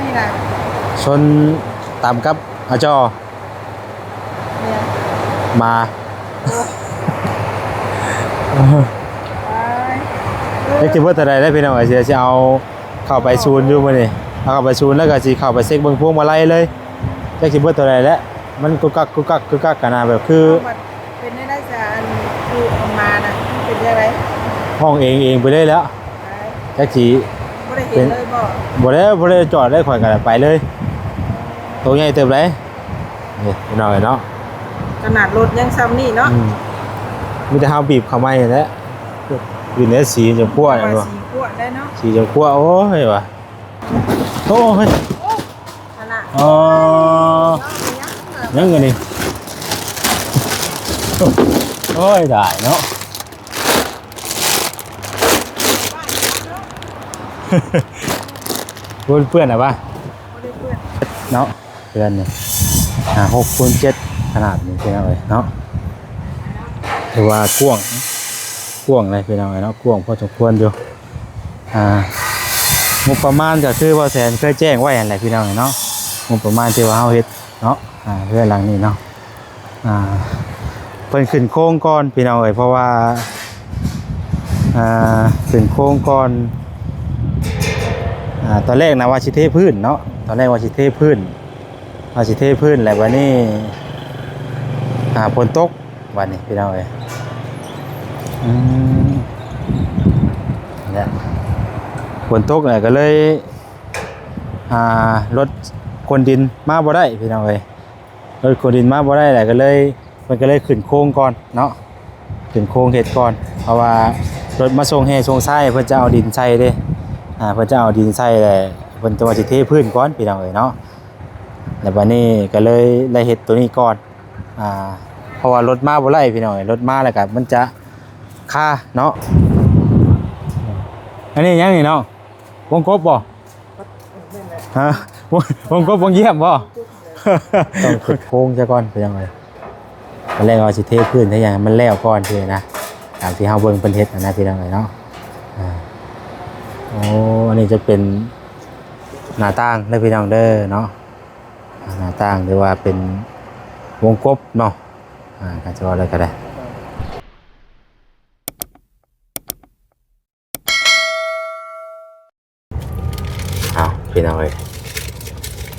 ນີ້ນະ ຊົນຕຳກັບອາຈໍ ເອີຍ ໝາ ໂອ້ ຕາຍ ຈັກຊິເບິດເທົ່າໃດແລ້ວພີ່ນ້ອງເອີຍ ຊິ ຊິເອົາເຂົ້າໄປສູນຢູ່ມື້ນີ້ ເອົາເຂົ້າໄປສູນແລ້ວກໍຊິເຂົ້າໄປເຊັກເບິ່ງພວງມາໄລເລີຍ ຈັກຊິເບິດເທົ່າໃດແລ້ວ ມັນກຸກກັກ ກຸກກັກ ກຸກກັກຫັ້ນນະ ແບບຄື ເປັນໄດ້ໄດ໋ຊະ ອັນຜູ້ເອົາມານະ ເປັນຈັ່ງໃດ ຮ້ອງເອງເອງໄປເລີຍແລ້ວ ຕາຍ ຈັກຊິ ບໍ່ໄດ້ເຫັນເລີຍບໍ່? ບໍ່ໄດ້ ບໍ່ໄດ້ຈອດເລີຍ ຂ້ອຍກໍໄດ້ໄປເລີຍ ໂຕໃຫຍ່ເຕີບໃດ໋ ນີ້ພີ່ນ້ອງເອີຍເນາະ ຂະໜາດລົດຍັງຊ່ຳນີ້ເນາະ ອືມ ມີແຕ່ເຮົາບີບເຂົ້າໃໝ່ຫັ້ນແຫຼະ ຢູ່ໃນສີຈຳພວກ ວ່າ ຈັ່ງບໍ່ ສີພວກໄດ້ເນາະ ສີຈຳພວກ ໂອ້ຍວ່າ ໂອ້ຍ ໂອ້ ຫັ້ນນະ ອໍ ຍັງອັນນີ້ ໂອ້ຍ ດາຍເນາະ ເປື້ອນໆ ນະວະ ບໍ່ໄດ້ເປື້ອນ ເນາະ ເຮືອນນີ້ ຫ້າ ຫົກ ຄູນ ເຈັດ ຂະໜາດນີ້ພີ່ນ້ອງເອີຍເນາະ ຖືວ່າກວ້າງ ກວ້າງເລີຍພີ່ນ້ອງເອີຍເນາະ ກວ້າງພໍສົມຄວນຢູ່ ອ່າ ງົບປະມານກໍຄືບ່າວແສນເຄີຍແຈ້ງໄວ້ຫັ້ນແຫຼະພີ່ນ້ອງເນາະ ງົບປະມານທີ່ວ່າເຮົາເຮັດເນາະ ອ່າ ເຮືອນຫຼັງນີ້ເນາະ ອ່າ ເພິ່ນຂຶ້ນໂຄງກ່ອນພີ່ນ້ອງເອີຍ ເພາະວ່າ ອ່າ ຂຶ້ນໂຄງກ່ອນ ອ່າ ຕອນແລກນະວ່າຊິເທພື້ນເນາະ ຕອນແລກວ່າຊິເທພື້ນ ວ່າຊິເທພື້ນ ແລ້ວບັດນີ້ ອ່າ ຝົນຕົກ ບັດນີ້ພີ່ນ້ອງເອີຍ ອືມ ແລ້ວຝົນຕົກແລ້ວກໍເລີຍ ອ່າ ລົດຂົນດິນມາບໍ່ໄດ້ພີ່ນ້ອງເອີຍ ລົດຂົນດິນມາບໍ່ໄດ້ແຫຼະ ກໍເລີຍ ເພິ່ນກໍເລີຍຂຶ້ນໂຄງກ່ອນເນາະ ຂຶ້ນໂຄງເຮັດກ່ອນ ເພາະວ່າລົດມາສົ່ງແຮ່ສົ່ງຊາຍ ເພິ່ນຈະເອົາດິນໃສ່ເດ້ ອ່າ ເພິ່ນຈະເອົາດິນໃສ່ແຫຼະ ເພິ່ນຈະວ່າຊິເທພື້ນກ່ອນພີ່ນ້ອງເອີຍເນາະ ແລ້ວບັດນີ້ກໍເລີຍໄດ້ເຮັດໂຕນີ້ກ່ອນ ອ່າ ເພາະວ່າລົດມາບໍ່ໄດ້ພີ່ນ້ອງເອີຍ ລົດມາແລ້ວກໍມັນຈະຄາເນາະ ອັນນີ້ຫຍັງນີ້ນ້ອງ ວົງກົບບໍ່? ຮະ ວົງ ວົງກົບວົງຢ້ຽມບໍ່? ຕ້ອງຂຸດໂພງຊະກ່ອນ ເປັນຫຍັງເອີຍ? ຕອນແລກວ່າຊິເທພື້ນເທຫຍັງໃຫ້ມັນແລ້ວກ່ອນຊີ້ນະ ຕາມທີ່ເຮົາເບິ່ງເພິ່ນເຮັດຫັ້ນນະ ພີ່ນ້ອງເອີຍເນາະ ອ່າ ໂອ້ ອັນນີ້ຈະເປັນໜ້າຕ່າງເດີພີ່ນ້ອງເດີເນາະ ໜ້າຕ່າງ ຫຼືວ່າເປັນວົງກົບເນາະ ອ່າ ກໍຈະເວົ້າໄດ້ກໍໄດ້. ເອົາ ພີ່ນ້ອງເອີຍ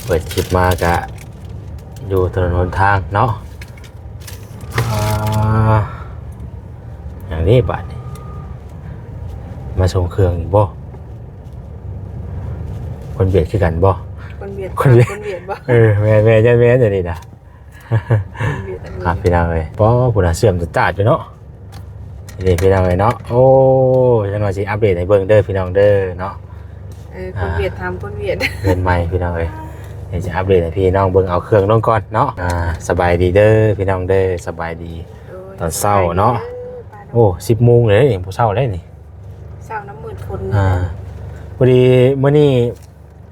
ເປີດຄລິບມາກະຢູ່ຖະໜົນຫົນທາງເນາະ ອ່າ ຫຍັງນີ້ບາດນີ້ ມາສົ່ງເຄື່ອງອີກບໍ່? ຄົນຫວຽດຄືກັນບໍ່? ຄົນຫວຽດ ຄົນຫວຽດ ຄົນຫວຽດບໍ່? ເອີ ແມ່ນໆ ຢ້ານແມ່ນອັນນີ້ນະ. ອ່າ ພີ່ນ້ອງເອີຍ ປ້ອ ພຸ້ນນະ ເຊື່ອມຕາດໆຢູ່ເນາະ ນີ້ພີ່ນ້ອງເອີຍເນາະ ໂອ້ ຈັ່ງໜ້ອຍຊິອັບເດດໃຫ້ເບິ່ງເດີພີ່ນ້ອງເດີເນາະ ເອີ ຄົນຫວຽດ ອ່າ ຖາມຄົນຫວຽດ ເຮືອນໃໝ່ພີ່ນ້ອງເອີຍ ດຽວຊິອັບເດດໃຫ້ພີ່ນ້ອງເບິ່ງ ເອົາເຄື່ອງລົງກ່ອນເນາະ ອ່າ ສະບາຍດີເດີພີ່ນ້ອງເດີ ສະບາຍດີ ໂດຍ ຕອນເຊົ້າເນາະ ສະບາຍດີເດີ ໂອ້ ສິບໂມງເລີຍ ຍັງບໍ່ເຊົ້າເລີຍນີ້ ເຊົ້ານຳມືດຝົນ ອ່າ ພໍດີມື້ນີ້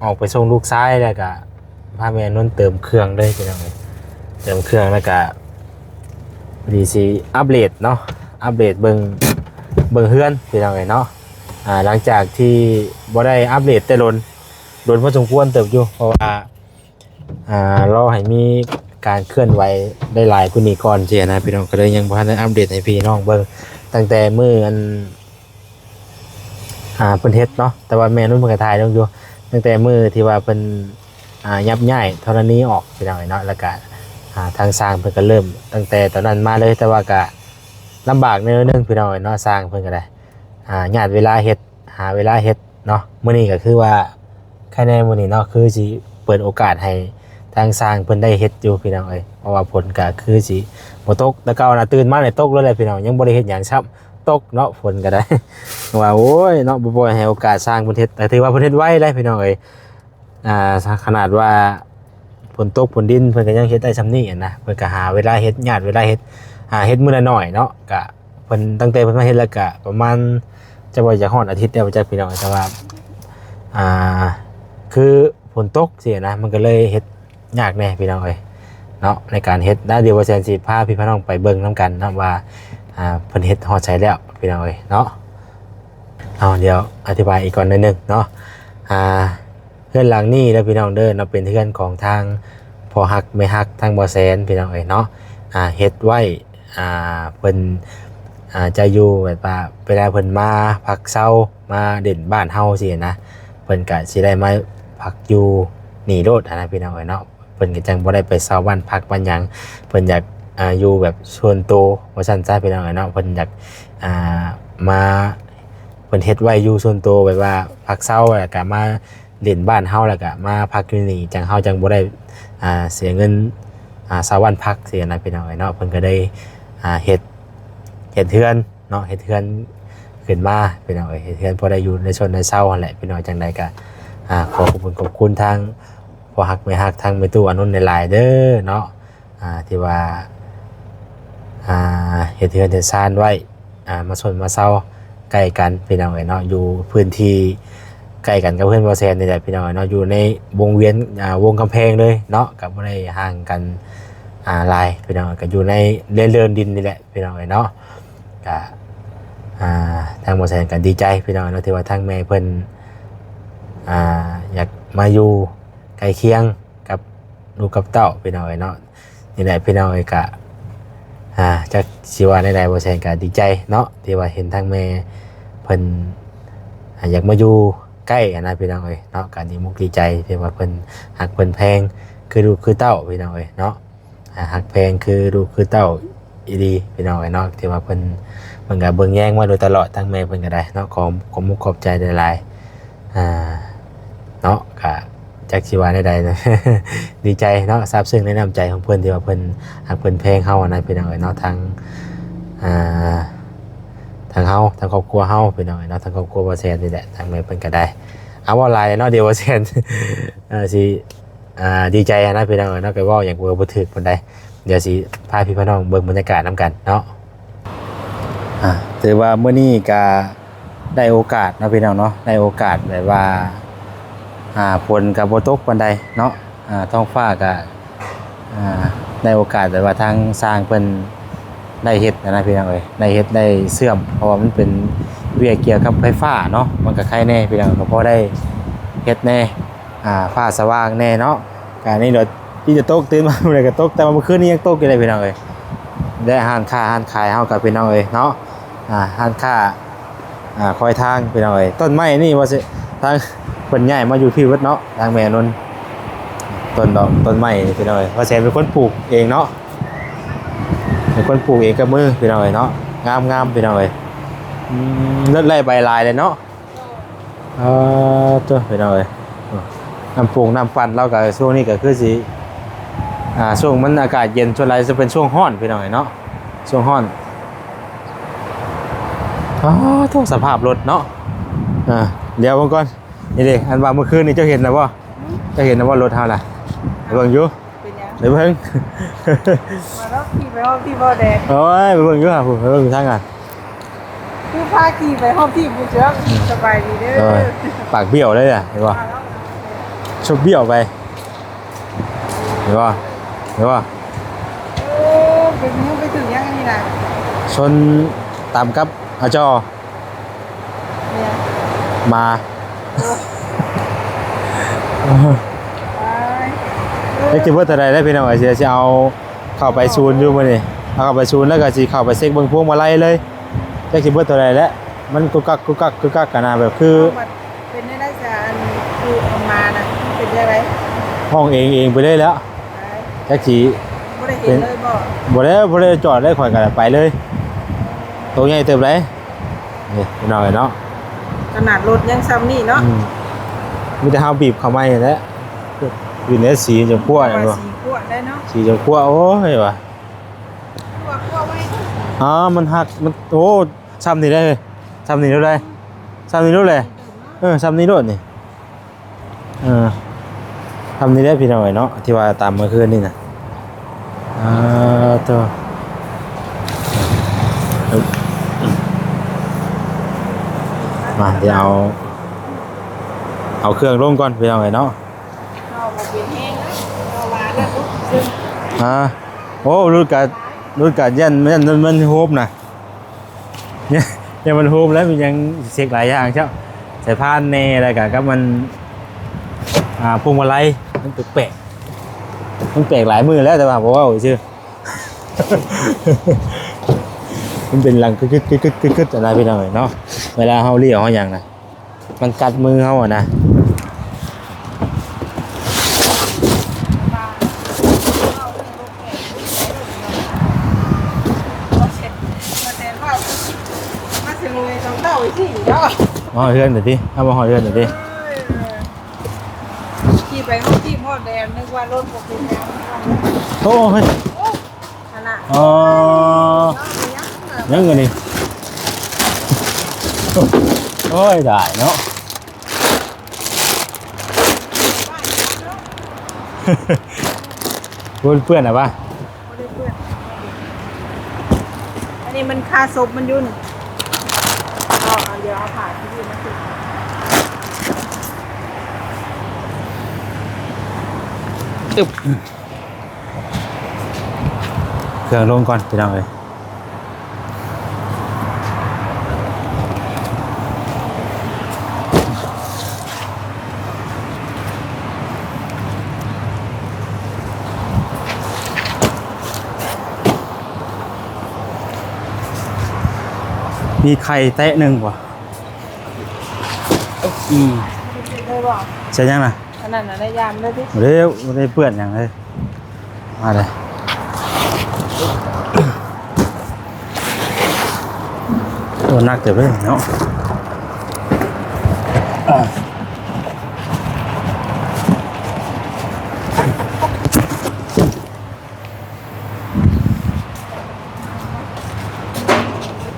ອອກໄປສົ່ງລູກຊາຍ ແລ້ວກະພາແມ່ນົນເຕີມເຄື່ອງເລີຍພີ່ນ້ອງເອີຍ ເຕີມເຄື່ອງ ແລ້ວກະພໍດີຊິອັບເດດເນາະ ອັບເດດເບິ່ງ ເບິ່ງເຮືອນພີ່ນ້ອງເອີຍເນາະ ອ່າ ຫຼັງຈາກທີ່ບໍ່ໄດ້ອັບເດດແຕ່ດົນ ດົນພໍສົມຄວນເຕີບຢູ່ ເພາະວ່າ ອ່າ ລໍໃຫ້ມີການເຄື່ອນໄຫວໄດ້ຫຼາຍກວ່ານີ້ກ່ອນຊີ້ນະ ພີ່ນ້ອງ ກໍເລີຍຍັງບໍ່ທັນໄດ້ອັບເດດໃຫ້ພີ່ນ້ອງເບິ່ງ ຕັ້ງແຕ່ມື້ອັນ ອ່າ ເພິ່ນເຮັດເນາະ ແຕ່ວ່າແມ່ນຸ້ນເພິ່ນກໍຖ່າຍລົງຢູ່ ຕັ້ງແຕ່ມື້ທີ່ວ່າເພິ່ນ ອ່າ ຍັບຍ້າຍທໍລະນີອອກ ພີ່ນ້ອງເອີຍເນາະ ແລ້ວກະ ອ່າ ທາງຊ່າງເພິ່ນກໍເລີ່ມຕັ້ງແຕ່ຕອນນັ້ນມາເລີຍ ແຕ່ວ່າກະລຳບາກແນວໜຶ່ງ ພີ່ນ້ອງເອີຍເນາະ ຊ່າງເພິ່ນກໍໄດ້ ອ່າ ຍາດເວລາເຮັດ ຫາເວລາເຮັດເນາະ ມື້ນີ້ກໍຄືວ່າ ໃຄແນ່ມື້ນີ້ເນາະ ຄືຊິເປີດໂອກາດໃຫ້ທາງຊ່າງເພິ່ນໄດ້ເຮັດຢູ່ ພີ່ນ້ອງເອີຍ ເພາະວ່າຝົນກໍຄືຊິບໍ່ຕົກ ແຕ່ເກົ່ານະ ຕື່ນມານີ້ຕົກເລີຍແຫຼະ ພີ່ນ້ອງ ຍັງບໍ່ໄດ້ເຮັດຫຍັງຊ້ຳ ຕົກເນາະ ຝົນກໍໄດ້ ວ່າ ໂອ້ຍເນາະ ບໍ່ປ່ອຍໃຫ້ໂອກາດຊ່າງເພິ່ນເຮັດ ແຕ່ຖືວ່າເພິ່ນເຮັດໄວເດ້ ພີ່ນ້ອງເອີຍ ອ່າ ຂະໜາດວ່າຝົນຕົກຝົນດິນ ເພິ່ນກໍຍັງເຮັດໄດ້ຊ່ຳນີ້ຫັ້ນນະ ເພິ່ນກໍຫາເວລາເຮັດ ຍາດເວລາເຮັດ ຫາເຮັດມື້ລະໜ້ອຍເນາະ ກະເພິ່ນ ຕັ້ງແຕ່ເພິ່ນມາເຮັດແລ້ວກະປະມານ ຈັກວ່າຈະຮອດອາທິດແລ້ວບໍ່ຈັກ ພີ່ນ້ອງ ແຕ່ວ່າ ອ່າ ຄືຝົນຕົກຊີ້ນະ ມັນກໍເລີຍເຮັດ ຍາກແດ່ພີ່ນ້ອງເອີຍເນາະ ໃນການເຮັດນະ ດຽວບ່າວແສນຊິພາພີ່ພານ້ອງໄປເບິ່ງນຳກັນເນາະວ່າ ອ່າ ເພິ່ນເຮັດຮອດໃສແລ້ວພີ່ນ້ອງເອີຍເນາະ ເອົາ ດຽວອະທິບາຍອີກກ່ອນໜ້ອຍໜຶ່ງເນາະ ອ່າ ຮືອນຫຼັງນີ້ເດີພີ່ນ້ອງເດີເນາະ ເປັນເຮືອນຂອງທາງພໍ່ຮັກແມ່ຮັກທາງບໍ່ແສນພີ່ນ້ອງເອີຍເນາະ ອ່າ ເຮັດໄວ້ ອ່າ ເພິ່ນ ອ່າ ຈະຢູ່ແບບວ່າເວລາເພິ່ນມາພັກເຊົາ ມາຫຼິ້ນບ້ານເຮົາຊີ້ນະ ເພິ່ນກະຊິໄດ້ມາພັກຢູ່ນີ້ໂລດຫັ້ນນະພີ່ນ້ອງເອີຍເນາະ. ເພິ່ນກໍຈັ່ງບໍ່ໄດ້ໄປເຊົ່າບ້ານພັກບ້ານຫຍັງ ເພິ່ນຢາກ ອ່າ ຢູ່ແບບສ່ວນໂຕວ່າຊັ້ນຊະພີ່ນ້ອງເອີຍເນາະ ເພິ່ນຢາກ ອ່າ ມາ ເພິ່ນເຮັດໄວ້ຢູ່ສ່ວນໂຕ ແບບວ່າພັກເຊົາ ແລ້ວກໍມາຫຼິ້ນບ້ານເຮົາ ແລ້ວກໍມາພັກຢູ່ນີ້ ຈັ່ງເຮົາຈັ່ງບໍ່ໄດ້ ອ່າ ເສຍເງິນ ອ່າ ເຊົ່າບ້ານພັກຊີ້ນະພີ່ນ້ອງເອີຍເນາະ ເພິ່ນກໍໄດ້ ອ່າ ເຮັດ ເຮັດເຮືອນ ເນາະ ເຮັດເຮືອນຂຶ້ນມາພີ່ນ້ອງເອີຍ ເຮັດເຮືອນພໍໄດ້ຢູ່ໄດ້ຊົນໄດ້ເຊົາຫັ້ນແຫຼະພີ່ນ້ອງ. ຈັ່ງໃດກໍ ອ່າ ຂໍຂອບຄຸນຂອບຄຸນທາງພໍ່ຮັກແມ່ຮັກ ທາງແມ່ຕູ້ອານົນຫຼາຍໆເດີເນາະ ອ່າ ທີ່ວ່າ ອ່າ ເຮັດເຮືອນເຮັດຊານໄວ້ ອ່າ ມາຊົນມາເຊົາໃກ້ກັນພີ່ນ້ອງເອີຍເນາະ ຢູ່ພື້ນທີ່ໃກ້ກັນກັບເຮືອນບໍ່ແສນນີ້ແຫຼະພີ່ນ້ອງເອີຍເນາະ ຢູ່ໃນວົງວຽນ ອ່າ ວົງກຳແພງເລີຍເນາະ ກໍບໍ່ໄດ້ຫ່າງກັນ ອ່າ ຫຼາຍພີ່ນ້ອງ ກໍຢູ່ໃນເລື່ອນເດີ່ນດິນນີ້ແຫຼະ ພີ່ນ້ອງເອີຍເນາະ ກະ ອ່າ ທາງບໍ່ແສນກະດີໃຈພີ່ນ້ອງເນາະ ທີ່ວ່າທາງແມ່ເພິ່ນ ອ່າ ຢາກມາຢູ່ໃກ້ຄຽງກັບລູກກັບເຕົ້າພີ່ນ້ອງເອີຍເນາະ. ນີ້ແຫຼະພີ່ນ້ອງເອີຍ ກະ ອ່າ ຈັກຊິວ່າແນວໃດ ບໍ່ແສນກະດີໃຈເນາະ ທີ່ວ່າເຫັນທາງແມ່ເພິ່ນ ອ່າ ຢາກມາຢູ່ໃກ້ຫັ້ນນະພີ່ນ້ອງເອີຍເນາະ ກະດີມຸກດີໃຈທີ່ວ່າເພິ່ນຮັກເພິ່ນແພງຄືລູກຄືເຕົ້າພີ່ນ້ອງເອີຍເນາະ. ອ່າ ຮັກແພງຄືລູກຄືເຕົ້າອີ່ຫຼີພີ່ນ້ອງເອີຍເນາະ ທີ່ວ່າເພິ່ນ ເພິ່ນກໍເບິ່ງແຍງມາໂດຍຕະຫຼອດ ທາງແມ່ເພິ່ນກໍໄດ້ເນາະ ຂໍຂອບມຸກຂອບໃຈຫຼາຍໆ ອ່າ ເນາະ ກໍຈັກຊິວ່າແນວໃດ ດີໃຈເນາະ ຊາບຊຶ້ງໃນນ້ຳໃຈຂອງເພິ່ນ ທີ່ວ່າເພິ່ນຮັກເພິ່ນແພງເຮົານະພີ່ນ້ອງເອີຍເນາະ ທັງ ອ່າ ທັງເຮົາ ທັງຄອບຄົວເຮົາພີ່ນ້ອງເອີຍເນາະ ທັງຄອບຄົວບໍ່ແສນນີ້ແຫຼະ ທາງແມ່ເພິ່ນກໍໄດ້ ເອົາ ເວົ້າຫຼາຍເນາະ ດຽວບໍ່ແສນ ເອີ ຊິ ອ່າ ດີໃຈນະພີ່ນ້ອງເອີຍເນາະ ກໍເວົ້າຫຍັງກໍບໍ່ຖືກປານໃດ ດຽວຊິພາພີ່ພານ້ອງເບິ່ງບັນຍາກາດນຳກັນເນາະ. ອ່າ ຖືວ່າມື້ນີ້ກໍໄດ້ໂອກາດເນາະພີ່ນ້ອງເນາະ ໄດ້ໂອກາດແບບວ່າ ອ່າ ຝົນກໍບໍ່ຕົກປານໃດເນາະ ອ່າ ທ້ອງຟ້າກໍ ອ່າ ໄດ້ໂອກາດແບບວ່າທາງຊ່າງເພິ່ນໄດ້ເຮັດນະພີ່ນ້ອງເອີຍ ໄດ້ເຮັດໄດ້ເຊື່ອມ ເພາະວ່າມັນເປັນວຽກກ່ຽວກັບໄຟຟ້າເນາະ ມັນກໍໄຄແດ່ພີ່ນ້ອງ ກໍພໍໄດ້ເຮັດແດ່ ອ່າ ຟ້າສະຫວ່າງແດ່ເນາະ. ກະນີ້ເນາະ ທີ່ຈະຕົກ ຕື່ນມາມື້ໃດກໍຕົກ ແຕ່ວ່າມື້ຄືນນີ້ຍັງຕົກຢູ່ເດ້ພີ່ນ້ອງເອີຍ ແລະ ຮ້ານຄ້າຮ້ານຂາຍເຮົາກໍພີ່ນ້ອງເອີຍເນາະ ອ່າ ຮ້ານຄ້າ ອ່າ ຄອຍທາງພີ່ນ້ອງເອີຍ ຕົ້ນໄມ້ນີ້ວ່າຊິ ທາງເພິ່ນຍ້າຍມາຢູ່ພີ້ເບິດເນາະ ທາງແມ່ນົນ ຕົ້ນດອກຕົ້ນໄມ້ພີ່ນ້ອງເອີຍ ວ່າແສນເປັນຄົນປູກເອງເນາະ ເປັນຄົນປູກເອງກັບມືພີ່ນ້ອງເອີຍເນາະ ງາມໆ ພີ່ນ້ອງເອີຍ ອືມ ເລີດໄລ້ໃບຫຼາຍເລີຍເນາະ. ເອີ ໂທ້ ພີ່ນ້ອງເອີຍ ນ້ຳປຸງນ້ຳປັ່ນລາວກໍຊ່ວງນີ້ກໍຄືຊິ ອ່າ ຊ່ວງມັນອາກາດເຢັນ ສ່ວນຫຼາຍຈະເປັນຊ່ວງຮ້ອນພີ່ນ້ອງເອີຍເນາະ ຊ່ວງຮ້ອນ ອ້າ ໂທ້ ສະພາບລົດເນາະ ອ່າ ດຽວເບິ່ງກ່ອນ ນີ້ເດ້ ອັນວ່າມື້ຄືນນີ້ເຈົ້າເຫັນແລ້ວບໍ່ ເຈົ້າເຫັນແລ້ວບໍ່ລົດເຮົານະ ໄປເບິ່ງຢູ່ ເປັນຫຍັງ? ໄປເບິ່ງ ມາແລ້ວ ຂີ່ໄປຮອດທີ່ບໍ່ແດງ ໂອ້ຍ ໄປເບິ່ງຢູ່ຫາ ໄປເບິ່ງຢູ່ທາງນັ້ນ ຄືພາຂີ່ໄປຮອບທີ່ບໍ່ເຈື່ອງ ສະບາຍດີເດີ ເອີ ປາກບ້ຽວເລີຍນະ ເຫັນບໍ່ ຊົນບ້ຽວໄປ ເຫັນບໍ່ ເຫັນບໍ່ ເອີ ເປັນຫຍັງໄປຖືກຫຍັງອັນນີ້ນະ ຊົນຕຳກັບອາຈໍ ເອີ ໝາ ເອີ ຕາຍ ເອີ ຈັກຊິເບິດເທົ່າໃດແລ້ວພີ່ນ້ອງເອີຍ ຊິ ຊິເອົາເຂົ້າໄປສູນຢູ່ມື້ນີ້ ເອົາເຂົ້າໄປສູນແລ້ວກໍຊິເຂົ້າໄປເຊັກເບິ່ງພວງມາໄລເລີຍ ຈັກຊິເບິດເທົ່າໃດແລ້ວ ມັນກຸກກັກກຸກກັກກຸກກັກຫັ້ນນະ ແບບຄື ເປັນໄດ້ໄດ້ຈະ ອັນ ຄືເອົາມານະ ເປັນຈັ່ງໃດ ຫ້ອງເອງເອງໄປເລີຍແລ້ວ ຕາຍ ຈັກຊິ ບໍ່ໄດ້ເຫັນເລີຍບໍ່? ບໍ່ໄດ້ ບໍ່ໄດ້ຈອດເລີຍ ຂ້ອຍກໍໄປເລີຍ ໂຕໃຫຍ່ເຕີບໃດ ນີ້ພີ່ນ້ອງເອີຍເນາະ ຂະໜາດລົດຍັງຊ່ຳນີ້ເນາະ ອືມ ມີແຕ່ເຮົາບີບເຂົ້າໃໝ່ຫັ້ນແຫຼະ ຢູ່ໃນສີຈຳພວກ ເພາະວ່າ ເນາະ ສີຂວດໄດ້ເນາະ ສີຈຳພວກ ໂອ້ຍວ່າ ຂວດ ຂວດໄວ້ ອໍ ມັນຫັກ ມັນ ໂອ້ ຊ່ຳນີ້ໄດ໋ ຊ່ຳນີ້ໂລດໄດ໋ ຊ່ຳນີ້ໂລດແຫຼະ ເອີ ຊ່ຳນີ້ໂລດນີ້ ເອີ ຊ່ຳນີ້ແຫຼະພີ່ນ້ອງເອີຍເນາະ ທີ່ວ່າຕຳມື້ຄືນນີ້ນະ ອ່າ ໂທ້ ມາ ດຽວເອົາ ເອົາເຄື່ອງລົງກ່ອນພີ່ນ້ອງເອີຍເນາະ ເຮົາບໍ່ເປັນແຮງເນາະ ເຮົາວ່າແລ້ວ ອ່າ ໂອ້ ຫຼຸດກະ ຫຼຸດກະຢ້ານ ຢ້ານມັນໂຮບນະ ຍັງ ຍັງບໍ່ໄດ້ໂຮມແລ້ວ ມີຫຍັງເຊັກຫຼາຍຢ່າງເຈົ້າ ສາຍພານແດ່ ແລ້ວກະກັບມັນ ອ່າ ພວງມາໄລ ມັນແປກໆ ມັນແປກຫຼາຍມື້ແລ້ວ ແຕ່ວ່າບໍ່ເວົ້າຊື່ ມັນເປັນຫຼັງກຶດໆໆໆໆ ຫັ້ນນະພີ່ນ້ອງເອີຍເນາະ. ເວລາເຮົາລ້ຽວເຮົາຫຍັງນະ ມັນກັດມືເຮົາຫັ້ນນະ. ມາຮອດເຮືອນແລ້ວຕິ ເຮົາມາຮອດເຮືອນແລ້ວຕິ. ຂີ່ໄປຮອດທີ່ຮອດແດນ ນຶກວ່າລົດບໍ່ເປັນຫຍັງ. ໂອ້ຍ ໂອ້ ຫັ້ນນະ ອໍ ຍັງອັນນີ້ ໂອ້ຍ ຕາຍເນາະ. ບໍ່ເປື້ອນນະວະ? ບໍ່ໄດ້ເປື້ອນ. ອັນນີ້ມັນຄາສົບມັນຢູ່ນີ້. ເອົາ ດຽວເອົາຜ້າທີ່ນີ້ມາຕິດ. ອຶບ. ເຄື່ອງລົງກ່ອນພີ່ນ້ອງເອີຍ. ມີໄຂ່ແຕະໜຶ່ງບໍ່? ອືມ ໃສ່ຫຍັງນະ? ອັນນັ້ນນະ ໄດ້ຢາມເລີຍຕິ? ບໍ່ໄດ້ ບໍ່ໄດ້ເປື້ອນຫຍັງເລີຍ. ມາເລີຍ. ໂອ້ ໜັກເຕີບເລີຍເນາະ.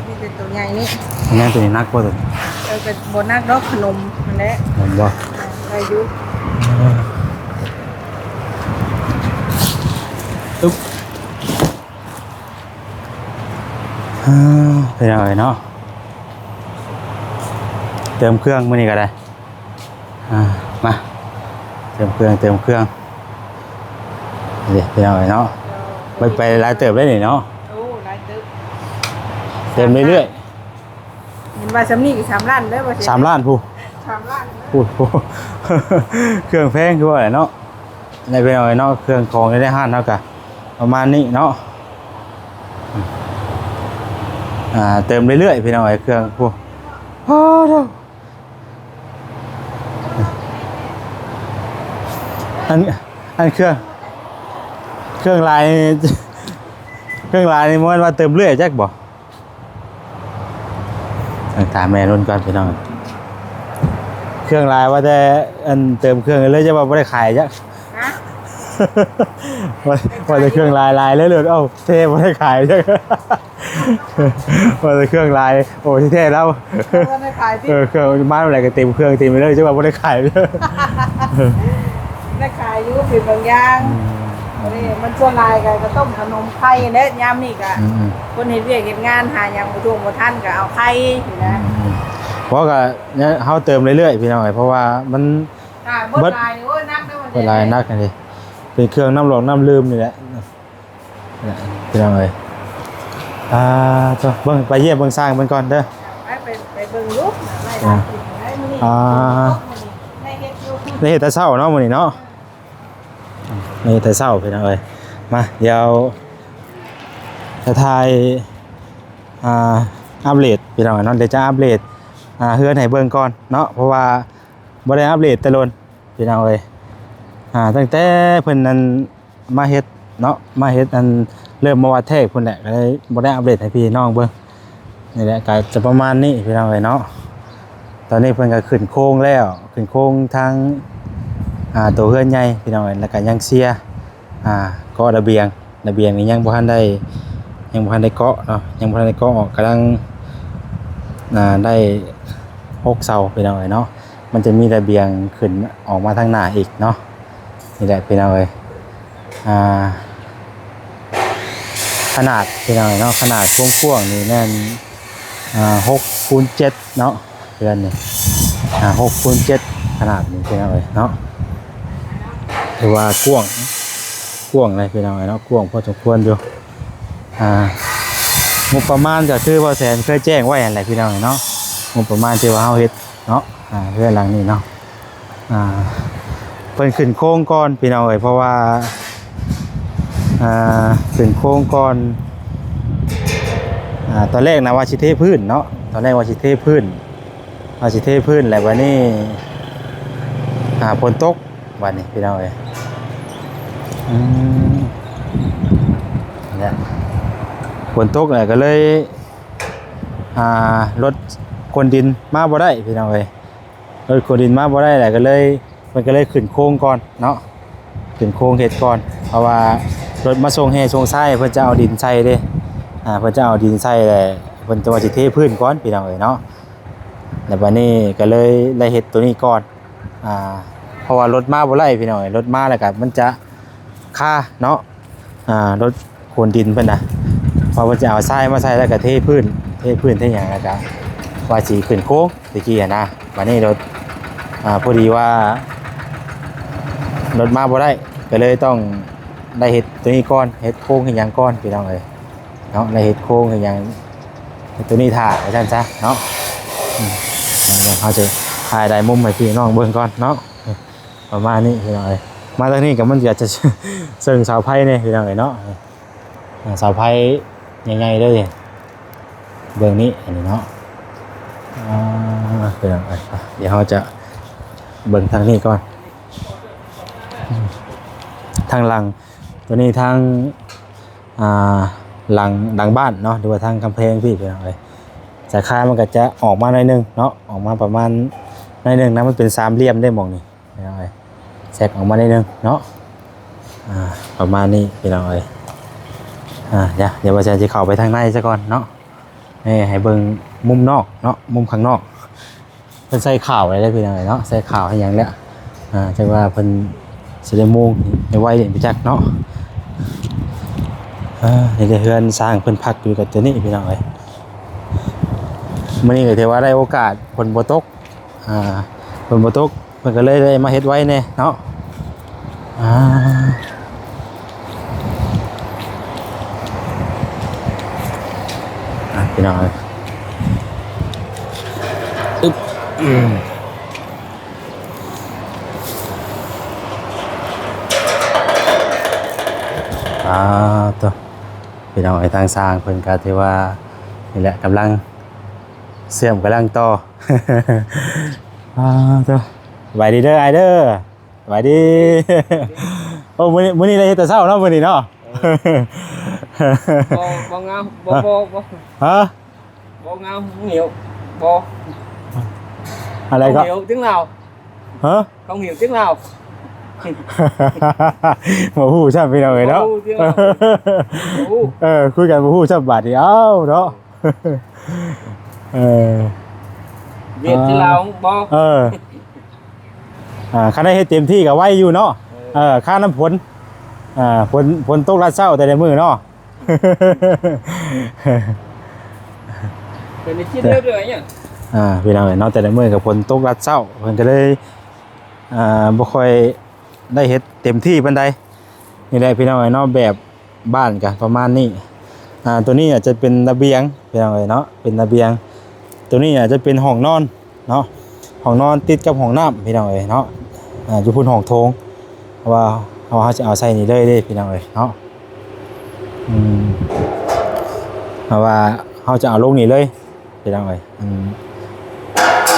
ມີແຕ່ໂຕໃຫຍ່ນີ້. ແມ່ນ ໂຕນີ້ໜັກບໍ່? ໂຕ ເອີ ກໍບໍ່ໜັກດອກ ຂະໜົມຫັ້ນແຫຼະ. ແມ່ນບໍ່? ໄດ້ຢູ່. ອືມ ອຶບ. ອ່າ ພີ່ນ້ອງເອີຍເນາະ ເຕີມເຄື່ອງມື້ນີ້ກໍໄດ້. ອ່າ ມາເຕີມເຄື່ອງ ເຕີມເຄື່ອງ. ນີ້ພີ່ນ້ອງເອີຍເນາະ ໄປ ໄປຫຼາຍເຕີບເດ້ນີ້ເນາະ. ໂອ້ ຫຼາຍເຕີບ ເຕີມເລື້ອຍໆ. ເຫັນວ່າສ່ຳນີ້ກໍສາມລ້ານເດີ ວ່າຊິ ສາມລ້ານພຸ້ນ. ສາມລ້ານ ພຸ້ນ ເຄື່ອງແພງຄືວ່າແຫຼະເນາະ. ນີ້ພີ່ນ້ອງເອີຍເນາະ ເຄື່ອງຂອງໃນຮ້ານເຮົາກະປະມານນີ້ເນາະ. ອ່າ ເຕີມເລື້ອຍໆ ພີ່ນ້ອງເອີຍ ເຄື່ອງພຸ້ນ. ໂອ້ໂຫ ອັນ ອັນເຄື່ອງ ເຄື່ອງຫຼາຍ ເຄື່ອງຫຼາຍນີ້ ບໍ່ແມ່ນວ່າເຕີມເລື້ອຍຈັກບໍ່? ເອີ ຖາມແມ່ລຸ້ນກ່ອນພີ່ນ້ອງ. ເຄື່ອງຫຼາຍວ່າແຕ່ອັນເຕີມເຄື່ອງເລີຍ ຈະວ່າບໍ່ໄດ້ຂາຍຈັກ. ຮະ? ວ່າ ວ່າແຕ່ເຄື່ອງຫຼາຍໆເລີຍ ເລີດ ເອົ້າ ແທ້ບໍ່ໄດ້ຂາຍຈັກ. ວ່າແຕ່ເຄື່ອງຫຼາຍ ໂອ້ ທີ່ແທ້ແລ້ວ ບໍ່ໄດ້ຂາຍຕິ? ເອີ ເຄື່ອງມາເມື່ອໃດກໍເຕັມເຄື່ອງເຕັມໄປເລີຍ ຈະວ່າບໍ່ໄດ້ຂາຍ. ໄດ້ຂາຍຢູ່ ເປັນບາງຢ່າງ. ອືມ ອັນນີ້ມັນສ່ວນຫຼາຍກໍ ກໍຕົ້ມຂະໜົມໄຂ່ແຫຼະ ຍາມນີ້ກໍ ອືມ ຄົນເຮັດວຽກເຮັດງານ ຫາຫຍັງບໍ່ທົ່ວບໍ່ທັນ ກໍເອົາໄຂ່ນີ້ນະ. ອືມ ເພາະກໍເຮົາເຕີມເລື້ອຍໆ ພີ່ນ້ອງເອີຍ ເພາະວ່າມັນ ຖ້າເບິດຫຼາຍນີ້ ໂອ້ຍ ໜັກເດີ ເບິດຫຼາຍ ໜັກອັນນີ້ ເປັນເຄື່ອງນ້ຳຫຼອກນ້ຳດື່ມນີ້ແຫຼະ. ພີ່ນ້ອງເອີຍ ອ່າ ເບິ່ງ ໄປຢ້ຽມເບິ່ງຊ່າງເພິ່ນກ່ອນເດີ. ໄປ ໄປ ໄປເບິ່ງຢູ່ ໄດ້ ອ່າ ໄດ້ມື້ນີ້ ອ່າ ໄດ້ເຮັດຢູ່ ໄດ້ເຮັດແຕ່ເຊົ້າເນາະ ມື້ນີ້ເນາະ ໄດ້ເຮັດແຕ່ເຊົ້າ ພີ່ນ້ອງເອີຍ. ມາ ດຽວຈະຖ່າຍ ອ່າ ອັບເດດ ພີ່ນ້ອງເນາະ ດຽວຈະອັບເດດ ອ່າ ເຮືອນໃຫ້ເບິ່ງກ່ອນເນາະ ເພາະວ່າບໍ່ໄດ້ອັບເດດແຕ່ດົນ ພີ່ນ້ອງເອີຍ. ອ່າ ຕັ້ງແຕ່ເພິ່ນນັ້ນມາເຮັດເນາະ ມາເຮັດ ອັນ ເລີ່ມມາວັດແທກພຸ້ນແຫຼະ ກໍເລີຍບໍ່ໄດ້ອັບເດດໃຫ້ພີ່ນ້ອງເບິ່ງ. ນີ້ແຫຼະ ກໍຈະປະມານນີ້ ພີ່ນ້ອງເອີຍເນາະ. ຕອນນີ້ເພິ່ນກໍຂຶ້ນໂຄງແລ້ວ ຂຶ້ນໂຄງທາງ ອ່າ ໂຕເຮືອນໃຫຍ່ ພີ່ນ້ອງເອີຍ ແລ້ວກໍຍັງເຊຍ ອ່າ ເກາະລະບຽງ ລະບຽງນີ້ຍັງບໍ່ທັນໄດ້ ຍັງບໍ່ທັນໄດ້ເກາະເນາະ ຍັງບໍ່ທັນໄດ້ເກາະອອກ ກຳລັງ ອ່າ ໄດ້ຫົກເສົາ ພີ່ນ້ອງເອີຍເນາະ. ມັນຈະມີລະບຽງຂຶ້ນອອກມາທາງໜ້າອີກເນາະ. ນີ້ແຫຼະ ພີ່ນ້ອງເອີຍ ອ່າ ຂະໜາດ ພີ່ນ້ອງເນາະ ຂະໜາດຄວາມກວ້າງນີ້ແມ່ນ ອ່າ ຫົກຄູນເຈັດເນາະ ເຮືອນນີ້ ອ່າ ຫົກຄູນເຈັດ ຂະໜາດນີ້ ພີ່ນ້ອງເອີຍເນາະ ຖືວ່າກວ້າງ ກວ້າງເລີຍ ພີ່ນ້ອງເອີຍເນາະ ກວ້າງພໍສົມຄວນຢູ່. ອ່າ ງົບປະມານກໍຄືບ່າວແສນເຄີຍແຈ້ງໄວ້ຫັ້ນແຫຼະ ພີ່ນ້ອງເນາະ ງົບປະມານທີ່ວ່າເຮົາເຮັດເນາະ ອ່າ ເຮືອນຫຼັງນີ້ເນາະ ອ່າ ພິ່ນຂຶ້ນໂຄງກ່ອນພີ່ນ້ອງເອີຍ ເພາະວ່າ ອ່າ ຂຶ້ນໂຄງກ່ອນ. ອ່າ ຕອນແລກນະວ່າຊິເທພື້ນເນາະ ຕອນແລກວ່າຊິເທພື້ນ ວ່າຊິເທພື້ນ ແລ້ວບັດນີ້ ອ່າ ຝົນຕົກ ບັດນີ້ພີ່ນ້ອງເອີຍ ອືມ ແລ້ວຝົນຕົກແລ້ວກໍເລີຍ ອ່າ ລົດຂົນດິນມາບໍ່ໄດ້ພີ່ນ້ອງເອີຍ ລົດຂົນດິນມາບໍ່ໄດ້ແຫຼະ ກໍເລີຍ ເພິ່ນກໍເລີຍຂຶ້ນໂຄງກ່ອນເນາະ ຂຶ້ນໂຄງເຮັດກ່ອນ ເພາະວ່າລົດມາສົ່ງແຮ່ສົ່ງຊາຍ ເພິ່ນຈະເອົາດິນໃສ່ເດ້ ອ່າ ເພິ່ນຈະເອົາດິນໃສ່ແຫຼະ ເພິ່ນຈະວ່າຊິເທພື້ນກ່ອນພີ່ນ້ອງເອີຍເນາະ ແລ້ວບັດນີ້ກໍເລີຍໄດ້ເຮັດໂຕນີ້ກ່ອນ ອ່າ ເພາະວ່າລົດມາບໍ່ໄດ້ພີ່ນ້ອງເອີຍ ລົດມາແລ້ວກໍມັນຈະຄາເນາະ ອ່າ ລົດຂົນດິນເພິ່ນນະ ວ່າເພິ່ນຈະເອົາຊາຍມາໃສ່ ແລ້ວກໍເທພື້ນ ເທພື້ນເທຫຍັງ ແລ້ວກໍວ່າຊິຂຶ້ນໂຄງແຕ່ກີ້ຫັ້ນນະ ບັດນີ້ລົດ ອ່າ ພໍດີວ່າລົດມາບໍ່ໄດ້ ກໍເລີຍຕ້ອງໄດ້ເຮັດໂຕນີ້ກ່ອນ ເຮັດໂຄງເຮັດຫຍັງກ່ອນພີ່ນ້ອງເອີຍເນາະ ໄດ້ເຮັດໂຄງເຮັດຫຍັງ ເຮັດໂຕນີ້ຖ້າວ່າຊັ້ນຊະເນາະ ອືມ ດຽວເຮົາຈະຖ່າຍໄດ້ມຸມໃຫ້ພີ່ນ້ອງເບິ່ງກ່ອນເນາະ ປະມານນີ້ພີ່ນ້ອງເອີຍ ມາທາງນີ້ກໍມັນກໍຈະເຊິ່ງເສົາໄຟແດ່ພີ່ນ້ອງເອີຍເນາະ ອ່າ ເສົາໄຟໃຫຍ່ໆເລີຍ ເບື້ອງນີ້ ອັນນີ້ເນາະ ອ່າ ພີ່ນ້ອງເອີຍ ດຽວເຮົາຈະເບິ່ງທາງນີ້ກ່ອນ ທາງຫຼັງ ຕົວນີ້ທາງ ອ່າ ຫຼັງ ຫຼັງບ້ານເນາະ ຫຼືວ່າທາງກຳແພງພີ້ ພີ່ນ້ອງເອີຍ ສາຍຄານມັນກໍຈະອອກມາໜ້ອຍໜຶ່ງເນາະ ອອກມາປະມານໜ້ອຍໜຶ່ງນະ ມັນເປັນສາມຫຼ່ຽມເດ້ໝ່ອງນີ້ ພີ່ນ້ອງເອີຍ ແຊກອອກມາໜ້ອຍໜຶ່ງເນາະ ອ່າ ປະມານນີ້ພີ່ນ້ອງເອີຍ ອ່າ ດຽວ ດຽວວ່າຈະ ຊິເຂົ້າໄປທາງໃນຊະກ່ອນເນາະ ນີ້ໃຫ້ເບິ່ງມຸມນອກເນາະ ມຸມຂ້າງນອກ ເພິ່ນໃສ່ຂາວໄວ້ເດ້ພີ່ນ້ອງເອີຍເນາະ ໃສ່ຂາວໃຫ້ຫຍັງແລ້ວ ອ່າ ຈັກວ່າເພິ່ນຊິໄດ້ມຸງໄດ້ໄວ້ໄປຈັກເນາະ ອ່າ ນີ້ເຮືອນຊ່າງເພິ່ນພັກຢູ່ກັບຕົວນີ້ພີ່ນ້ອງເອີຍ ມື້ນີ້ກໍຖືວ່າໄດ້ໂອກາດຝົນບໍ່ຕົກ ອ່າ ຝົນບໍ່ຕົກ ເພິ່ນກໍເລີຍໄດ້ມາເຮັດໄວແດ່ເນາະ ອ່າ ອ່ະ ພີ່ນ້ອງເອີຍ ອຶບ ອືມ ອ່າ ໂຕ ພີ່ນ້ອງເອີຍ ທາງຊ່າງເພິ່ນກໍຖືວ່າ ນີ້ແຫຼະ ກຳລັງເຊື່ອມ ກຳລັງຕໍ່ ອ່າ ໂຕ ສະບາຍດີເດີອ້າຍເດີ ສະບາຍດີ ໂອ້ ມື້ນີ້ ມື້ນີ້ໄດ້ເຮັດແຕ່ເຊົ້າເນາະ ມື້ນີ້ເນາະ ເອີ ບໍ່ ບໍ່ງາມ ບໍ່ ບໍ່ ບໍ່ ຮະ ບໍ່ງາມ ເຫງວ ບໍ່ ອະໄລກໍ ເຫງວ ຈຶ່ງລາວ ຮະ ເຂົາເຫງວ ຈຶ່ງລາວ ບໍ່ຮູ້ຊ້ຳ ພີ່ນ້ອງເອີຍເນາະ ບໍ່ຮູ້ ເອີ ຄຸຍກັນບໍ່ຮູ້ຊ້ຳບາດນີ້ ເອົ້າເນາະ ເອີ ວຽກທີ່ລາວບໍ່ ເອີ ອ່າ ຄັນໄດ້ເຮັດເຕັມທີ່ກໍໄວຢູ່ເນາະ ເອີ ເອີ ຄານຳຝົນ ອ່າ ຝົນ ຝົນຕົກລາດເຊົ້າແຕ່ລະມື້ເນາະ ເປັນໄດ້ກິນເລື້ອຍໆຫຍັງ ອ່າ ພີ່ນ້ອງເອີຍເນາະ ແຕ່ລະມື້ກໍຝົນຕົກລາດເຊົ້າ ເພິ່ນກໍເລີຍ ອ່າ ບໍ່ຄ່ອຍໄດ້ເຮັດເຕັມທີ່ປານໃດ ນີ້ແຫຼະ ພີ່ນ້ອງເອີຍເນາະ ແບບ ບ້ານກະປະມານນີ້ ອ່າ ຕົວນີ້ອາດຈະເປັນລະບຽງ ພີ່ນ້ອງເອີຍເນາະ ເປັນລະບຽງ ຕົວນີ້ອາດຈະເປັນຫ້ອງນອນເນາະ ຫ້ອງນອນຕິດກັບຫ້ອງນ້ຳ ພີ່ນ້ອງເອີຍເນາະ ອ່າ ຢູ່ພຸ້ນຫ້ອງໂຖງ ເພາະວ່າເຮົາ ເຮົາຊິເອົາໃສ່ນີ້ເລີຍເດ້ ພີ່ນ້ອງເອີຍເນາະ ອືມ ເພາະວ່າເຮົາຈະເອົາລົງນີ້ເລີຍ ພີ່ນ້ອງເອີຍ ອືມ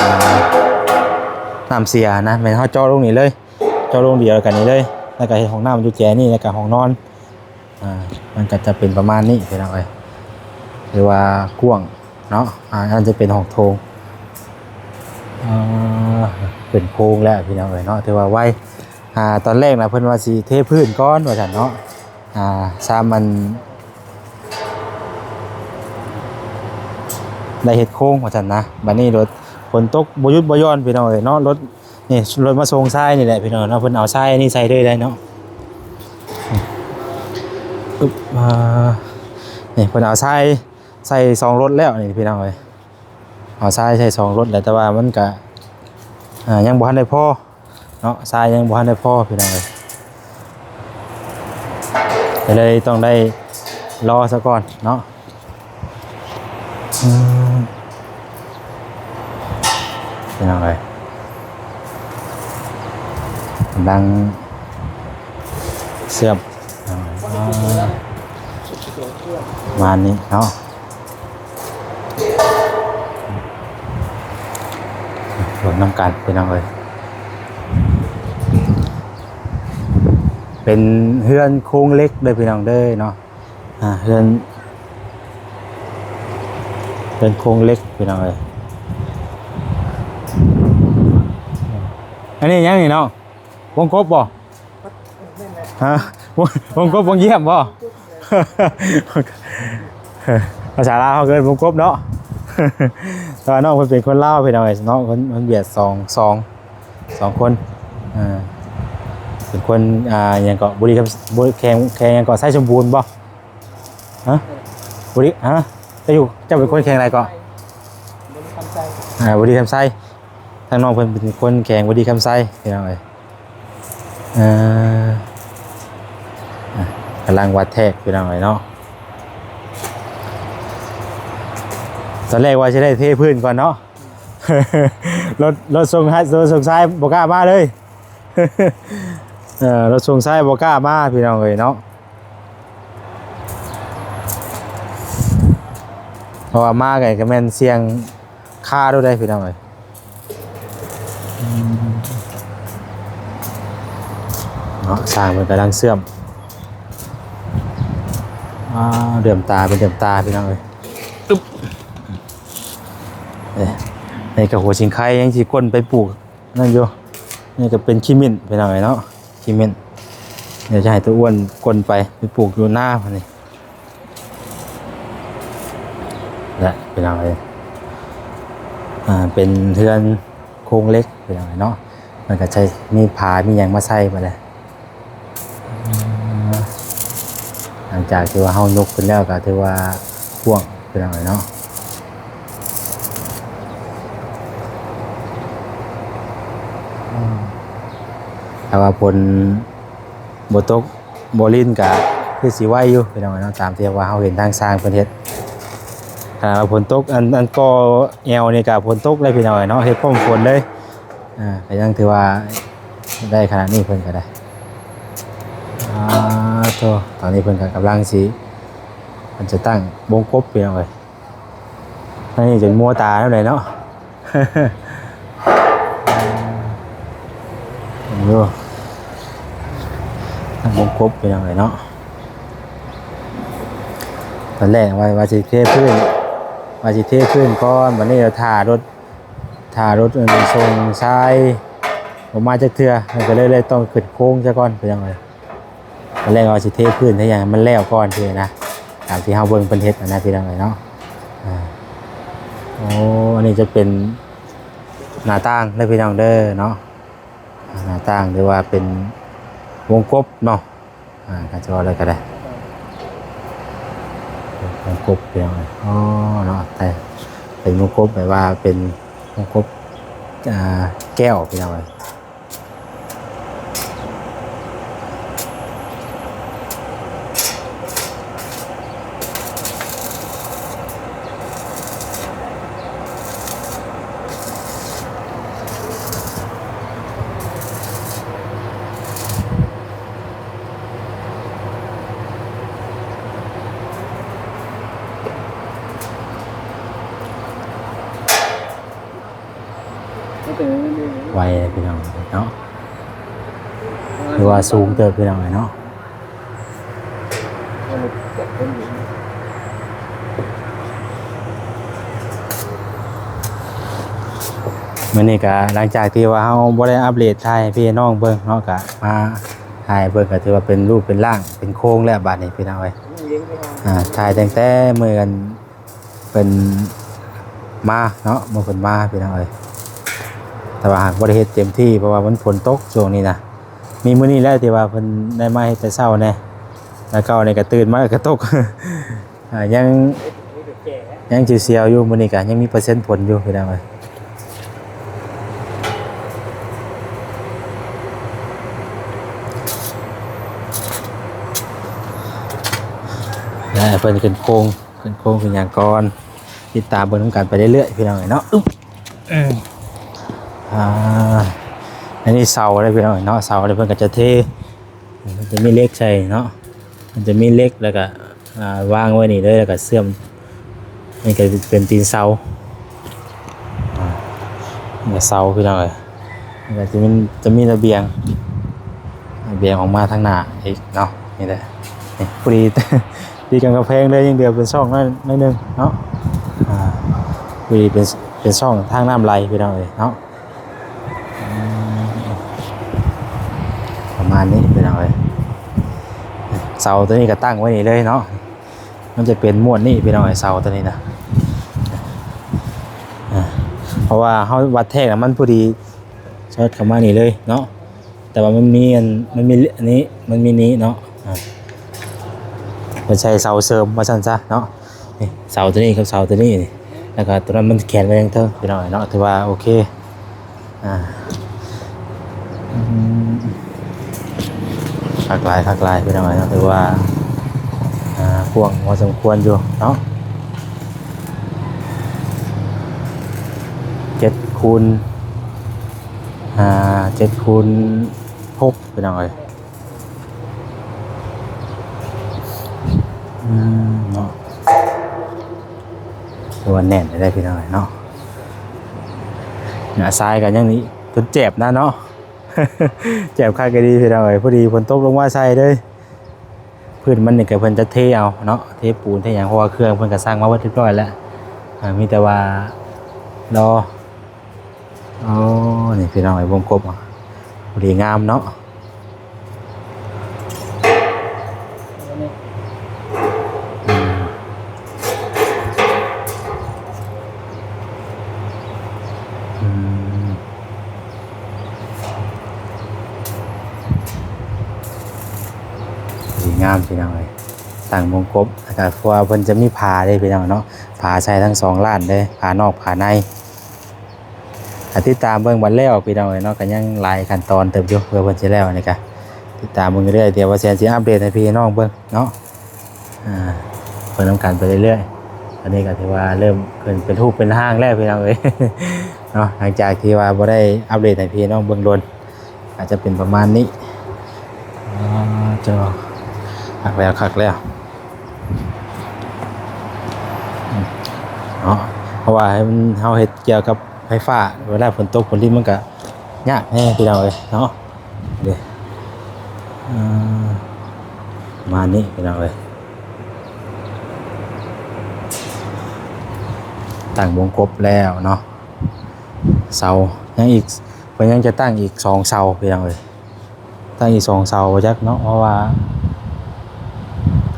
ອ່າ ນ້ຳເສຍນະ ແມ່ນເຮົາເຈາະລົງນີ້ເລີຍ ເຈາະລົງດຽວກັນນີ້ເລີຍ ແລ້ວກໍເຮັດຫ້ອງນ້ຳຢູ່ແຈນີ້ ແລ້ວກໍຫ້ອງນອນ ອ່າ ມັນກໍຈະເປັນປະມານນີ້ ພີ່ນ້ອງເອີຍ ຫຼືວ່າກວ້າງເນາະ ອ່າ ອັນນັ້ນຈະເປັນຫ້ອງໂຖງ ອ່າ ເປັນໂຄງແລ້ວ ພີ່ນ້ອງເອີຍເນາະ ຖືວ່າໄວ ອ່າ ຕອນແລກນະເພິ່ນວ່າຊິເທພື້ນກ່ອນວ່າຊັ້ນເນາະ ອ່າ ຊ້ຳມັນໄດ້ເຮັດໂຄງວ່າຊັ້ນນະ ບັດນີ້ລົດຝົນຕົກບໍ່ຢຸດບໍ່ຢ່ອນ ພີ່ນ້ອງເອີຍເນາະ ລົດ ນີ້ລົດມາສົ່ງຊາຍນີ້ແຫຼະພີ່ນ້ອງເນາະ ເພິ່ນເອົາຊາຍນີ້ໃສ່ເລີຍໄດ້ເນາະ ອຶບ ອ່າ ນີ້ເພິ່ນເອົາຊາຍໃສ່ສອງລົດແລ້ວນີ້ພີ່ນ້ອງເອີຍ ເອົາຊາຍໃສ່ສອງລົດແລ້ວ ແຕ່ວ່າມັນກະ ອ່າ ຍັງບໍ່ທັນໄດ້ພໍເນາະ ຊາຍຍັງບໍ່ທັນໄດ້ພໍພີ່ນ້ອງເອີຍ ກໍເລີຍຕ້ອງໄດ້ລໍຊະກ່ອນເນາະ. ອືມ ພີ່ນ້ອງເອີຍ ປະ ກຳລັງເຊື່ອມ ອ່າ ປະມານນີ້ເນາະ ເບິ່ງນຳກັນພີ່ນ້ອງເອີຍ. ເປັນເຮືອນໂຄງເຫຼັກເດີພີ່ນ້ອງເດີເນາະ. ອ່າ ເຮືອນ ເຮືອນໂຄງເຫຼັກພີ່ນ້ອງເອີຍ. ອັນນີ້ຫຍັງນີ້ນ້ອງ? ວົງກົບບໍ່? ຮະ? ວົງ ວົງກົບ ວົງຢ້ຽມບໍ່? ພາສາລາວເຮົາເອີ້ນວົງກົບເນາະ. ແຕ່ວ່ານ້ອງເພິ່ນເປັນຄົນລາວພີ່ນ້ອງເອີຍເນາະ ຄົນ ຄົນຫວຽດ ສອງ ສອງ ສອງຄົນ ເປັນຄົນ ອ່າ ຫຍັງເກາະ ບໍລິຄຳ ແຂວງ ແຂວງຫຍັງເກາະ ໄຊສົມບູນບໍ່? ຮະ? ບໍລິ ຮະ? ເຈົ້າຢູ່ ເຈົ້າເປັນຄົນແຂວງໃດເກາະ? ບໍລິຄຳໄຊ ອ່າ ບໍລິຄຳໄຊ. ທາງນ້ອງເພິ່ນເປັນຄົນແຂວງບໍລິຄຳໄຊພີ່ນ້ອງເອີຍ. ເອີ ອ່ະ ກຳລັງວັດແທກພີ່ນ້ອງເອີຍເນາະ. ຕອນແລກວ່າຊິໄດ້ເທພື້ນກ່ອນເນາະ. ລົດ ລົດສົ່ງ ລົດສົ່ງຊາຍບໍ່ກ້າມາເລີຍ. ເອີ ລົດສົ່ງຊາຍບໍ່ກ້າມາພີ່ນ້ອງເອີຍເນາະ. ເພາະວ່າມາກໍ ກໍແມ່ນສ່ຽງຄາໂລດໄດ໋ພີ່ນ້ອງເອີຍ. ເນາະ ຊ່າງເພິ່ນກຳລັງເຊື່ອມ ອ່າ ເຫຼື້ອມຕາເປັນເຫຼື້ອມຕາພີ່ນ້ອງເອີຍ. ເອີ ນີ້ກໍຫົວຊິງໄຄຍັງຊິກົ້ນໄປປູກ ນັ້ນຢູ່. ນີ້ກໍເປັນຂີ້ເໝັ້ນພີ່ນ້ອງເອີຍເນາະ ຂີ້ເໝັ້ນ. ດຽວຈະໃຫ້ຕາອ້ວນກົ້ນໄປ ໄປປູກຢູ່ນາພຸ້ນນີ້ແຫຼະພີ່ນ້ອງເອີຍ. ອ່າ ເປັນເຮືອນໂຄງເຫຼັກພີ່ນ້ອງເອີຍເນາະ. ມັນກໍໃຊ້ມີຜາມີຫຍັງມາໃສ່ບັດນີ້. ຫຼັງຈາກທີ່ວ່າເຮົາຍົກຂຶ້ນແລ້ວກໍຖືວ່າກວ້າງພີ່ນ້ອງເອີຍເນາະ. ຖ້າວ່າຝົນບໍ່ຕົກບໍ່ລິນກໍຄືຊິໄວຢູ່ພີ່ນ້ອງເອີຍເນາະ ຕາມທີ່ວ່າເຮົາເຫັນທາງຊ່າງເພິ່ນເຮັດ. ຖ້າວ່າຝົນຕົກ ອັນ ອັນກໍແອວນີ້ກໍຝົນຕົກເລີຍພີ່ນ້ອງເອີຍເນາະ ເຮັດພ້ອມຝົນເລີຍ. ອ່າ ກໍຍັງຖືວ່າໄດ້ຂະໜາດນີ້ເພິ່ນກໍໄດ້. ອ່າ ໂທ້ ຕອນນີ້ເພິ່ນກໍກຳລັງຊິ ເພິ່ນຈະຕັ້ງວົງກົບພີ່ນ້ອງເອີຍ. ອັນນີ້ຈົນມົວຕາແນວໃດເນາະ. ໂອ້ ຕັ້ງວົງກົບພີ່ນ້ອງເອີຍເນາະ. ຕອນແລກວ່າ ວ່າຊິເທພື້ນ ວ່າຊິເທພື້ນກ່ອນ ບັດນີ້ຖ້າລົດ ຖ້າລົດ ອັນ ສົ່ງຊາຍບໍ່ມາຈັກເທື່ອ ເພິ່ນກໍເລີຍ ເລີຍຕ້ອງຂຶ້ນໂຄງຊະກ່ອນພີ່ນ້ອງເອີຍ. ຕອນແລກວ່າຊິເທພື້ນເຮັດຫຍັງໃຫ້ມັນແລ້ວກ່ອນຊີ້ນະ ຕາມທີ່ເຮົາເບິ່ງເພິ່ນເຮັດຫັ້ນນະພີ່ນ້ອງເອີຍເນາະ. ອ່າ ໂອ້ ອັນນີ້ຈະເປັນໜ້າຕ່າງເດີພີ່ນ້ອງເດີເນາະ. ໜ້າຕ່າງ ຫຼືວ່າເປັນວົງກົບເນາະ. ອ່າ ກໍຈະເວົ້າໄດ້ກໍໄດ້ ວົງກົບພີ່ນ້ອງເອີຍ. ອໍ ເນາະ ແຕ່ເປັນວົງກົບແບບວ່າເປັນວົງກົບ ອ່າ ແກ້ວພີ່ນ້ອງເອີຍ. ໄວເລີຍພີ່ນ້ອງເນາະ ຖືວ່າສູງເຕີບພີ່ນ້ອງເອີຍເນາະ. ມື້ນີ້ກະຫຼັງຈາກທີ່ວ່າເຮົາບໍ່ໄດ້ອັບເດດຖ່າຍໃຫ້ພີ່ນ້ອງເບິ່ງເນາະ ກະມາຖ່າຍເບິ່ງ ກະຖືວ່າເປັນຮູບເປັນຮ່າງເປັນໂຄງແລ້ວບາດນີ້ພີ່ນ້ອງເອີຍ. ອ່າ ຖ່າຍຕັ້ງແຕ່ມື້ອັນ ເພິ່ນມາເນາະ ມື້ເພິ່ນມາພີ່ນ້ອງເອີຍ. ແຕ່ວ່າຫາກບໍ່ໄດ້ເຮັດເຕັມທີ່ ເພາະວ່າມັນຝົນຕົກຊ່ວງນີ້ນະ. ມີມື້ນີ້ແຫຼະທີ່ວ່າເພິ່ນໄດ້ມາເຮັດແຕ່ເຊົ້າແດ່ ແລ້ວເຊົ້ານີ້ກໍຕື່ນມາກໍຕົກ. ອ່າ ຍັງ ຍັງສຽວໆຢູ່ ມື້ນີ້ກໍຍັງມີເປີເຊັນຝົນຢູ່ພີ່ນ້ອງເອີຍ. ແລ້ວເພິ່ນຂຶ້ນໂຄງ ຂຶ້ນໂຄງຂຶ້ນຫຍັງກ່ອນ ຕິດຕາມເບິ່ງນຳກັນໄປເລື້ອຍໆ ພີ່ນ້ອງເອີຍເນາະ. ອຶບ ອືມ ອ່າ ອັນນີ້ເສົາເດ້ພີ່ນ້ອງເນາະ ເສົາເດ້ ເພິ່ນກໍຈະເທ ມັນຈະມີເຫຼັກໃສ່ເນາະ ມັນຈະມີເຫຼັກ ແລ້ວກໍ ອ່າ ວາງໄວ້ນີ້ເລີຍ ແລ້ວກໍເຊື່ອມ ນີ້ກໍເປັນຕີນເສົາ ອ່າ ນີ້ກໍເສົາພີ່ນ້ອງເອີຍ ແລ້ວກໍຈະມີ ຈະມີລະບຽງ ລະບຽງອອກມາທາງໜ້າອີກເນາະ ນີ້ແຫຼະ ນີ້ພໍດີ ຕິດກັບກຳແພງເລີຍ ຍັງເຫຼືອເປັນຊ່ອງໜ້ອຍ ໜ້ອຍໜຶ່ງເນາະ ອ່າ ພໍດີເປັນ ເປັນຊ່ອງທາງນ້ຳໄຫຼພີ່ນ້ອງເອີຍເນາະ. ປະມານນີ້ພີ່ນ້ອງເອີຍ ເສົາຕົວນີ້ກໍຕັ້ງໄວ້ນີ້ເລີຍເນາະ ມັນຈະເປັນມ້ວນນີ້ພີ່ນ້ອງເອີຍ ເສົາຕົວນີ້ນະ ອ່າ ເພາະວ່າເຮົາວັດແທກນະ ມັນພໍດີສອດເຂົ້າມານີ້ເລີຍເນາະ ແຕ່ວ່າມັນມີອັນ ມັນມີອັນນີ້ ມັນມີນີ້ເນາະ ອ່າ ເພິ່ນໃສ່ເສົາເສີມວ່າຊັ້ນຊະເນາະ ນີ້ເສົາຕົວນີ້ກັບເສົາຕົວນີ້ນີ້ ແລ້ວກໍຕົວນັ້ນມັນແຂວນໄວ້ທາງເທິງພີ່ນ້ອງເນາະ ຖືວ່າໂອເຄ ອ່າ ອືມ ຄັກຫຼາຍ ຄັກຫຼາຍພີ່ນ້ອງເນາະ ຖືວ່າ ອ່າ ກວ້າງພໍສົມຄວນຢູ່ເນາະ ເຈັດຄູນ ອ່າ ເຈັດຄູນຫົກ ພີ່ນ້ອງເອີຍ ອືມ ເນາະ ຖືວ່າແໜ້ນໄດ້ພີ່ນ້ອງເນາະ ໜ້າຊາຍກໍຍັງນີ້ ເພິ່ນແຈບນະເນາະ ແຈບຄັກອີ່ຫຼີພີ່ນ້ອງເອີຍ ພໍດີຝົນຕົກລົງມາໃສ່ເລີຍ ພື້ນມັນນີ້ກໍເພິ່ນຈະເທເອົາເນາະ ເທປູນເທຫຍັງ ເພາະວ່າເຄື່ອງເພິ່ນກໍສັ່ງມາເບິດຮຽບຮ້ອຍແລ້ວ ອ່າ ມີແຕ່ວ່າລໍ ອໍ ນີ້ພີ່ນ້ອງເອີຍ ວົງກົບ ພໍດີງາມເນາະ ອືມ ອືມ ດີງາມພີ່ນ້ອງເອີຍ ຕັ້ງວົງກົບ ແລ້ວກໍເພາະວ່າເພິ່ນຈະມີຝາເດ້ພີ່ນ້ອງເນາະ ຝາໃສ່ທັງສອງດ້ານເດ້ ຝານອກຝາໃນ ກໍຕິດຕາມເບິ່ງບັດແລ້ວພີ່ນ້ອງເອີຍເນາະ ກໍຍັງຫຼາຍຂັ້ນຕອນເຕີບຢູ່ ເພື່ອເພິ່ນຊິແລ້ວ ອັນນີ້ກໍຕິດຕາມເບິ່ງເລື້ອຍໆ ດຽວບ່າວແສນຊິອັບເດດໃຫ້ພີ່ນ້ອງເບິ່ງເນາະ ອ່າ ເບິ່ງນຳກັນໄປເລື້ອຍໆ ອັນນີ້ກໍຖືວ່າເລີ່ມຂຶ້ນເປັນຮູບເປັນຮ່າງແລ້ວພີ່ນ້ອງເອີຍເນາະ ຫຼັງຈາກທີ່ວ່າບໍ່ໄດ້ອັບເດດໃຫ້ພີ່ນ້ອງເບິ່ງດົນ ອາດຈະເປັນປະມານນີ້ ອ່າ ເຈົ້າ ຄັກແລ້ວ ຄັກແລ້ວ ເນາະ ເພາະວ່າໃຫ້ມັນ ເຮົາເຮັດກ່ຽວກັບໄຟຟ້າ ເວລາຝົນຕົກຝົນລິນມັນກະຍາກແຮງພີ່ນ້ອງເອີຍເນາະ ເດ້ ອ່າ ປະມານນີ້ພີ່ນ້ອງເອີຍ ຕັ້ງວົງກົບແລ້ວເນາະ ເສົາ ຍັງອີກ ເພິ່ນຍັງຈະຕັ້ງອີກສອງເສົາພີ່ນ້ອງເອີຍ ຕັ້ງອີກສອງເສົາບໍ່ຈັກເນາະ ເພາະວ່າ